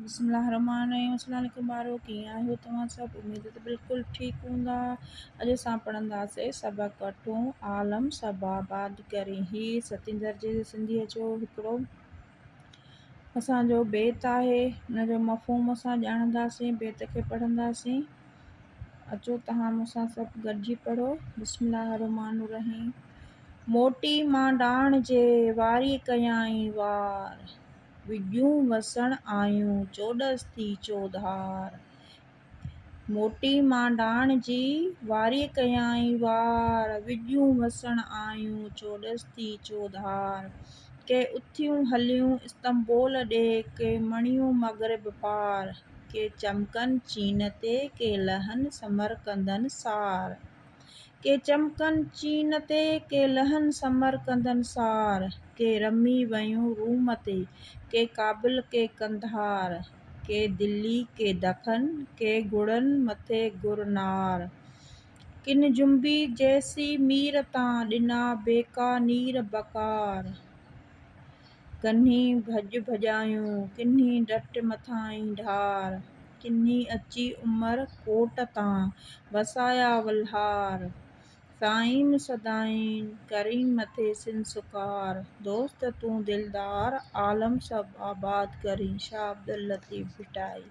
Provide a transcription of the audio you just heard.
بسم الله الرحمٰن الرحيم السلام عليڪم ٻارو ڪيئن آهيو توهان سڀ اميد ته بلڪل ٺيڪ هوندا اڄ اسان پڙهنداسين سبق اٺون عالم سڀ آباد ڪرين هي ستين درجي جي سنڌيء جو هڪڙو اسان جو بيت آهي ان جو مفهوم اسان ڄاڻنداسين بيت کي پڙهنداسين اچو توهان مون سان سڀ گڏجي پڙهو بسم الله الرحمٰن الرحيم موٽي مانڊاڻ جي واري ڪيائين وار وڄون وسڻ آيون، چوڏس ٿي چوڌار. موٽي مانڊاڻ جي، واريء ڪيائين وار. وڄون وسڻ آيون، چوڏس ٿي چوڌار. ڪي اٿيون هليون استنبول ڏي، ڪي مڻيون مغرب پار. ڪي چمڪن چين تي، ڪي لهن سمرقندن سار. ڪي چمڪن چين تي، ڪي لهن سمرقندن سار، ڪي رمي ويون روم تي، ڪي ڪابل ڪي قنڌار، ڪي دلي ڪي دکن، ڪي گهڙن مٿي گرنار. ڪن جنبي جيسي مير تان، ڏنا بيڪانير بڪار. ڪنھي ڀڄ ڀڄايون، ڪنھي ڊٽ مٿائين ڍار، ڪنھي اچي عمر ڪوٽ تان، وسايا ولھار. سائين سدائين، ڪرين مٿي سن سڪار، دوست تون دلدار، عالم سڀ آباد ڪرين. شاھ عبداللطيف ڀٽائي.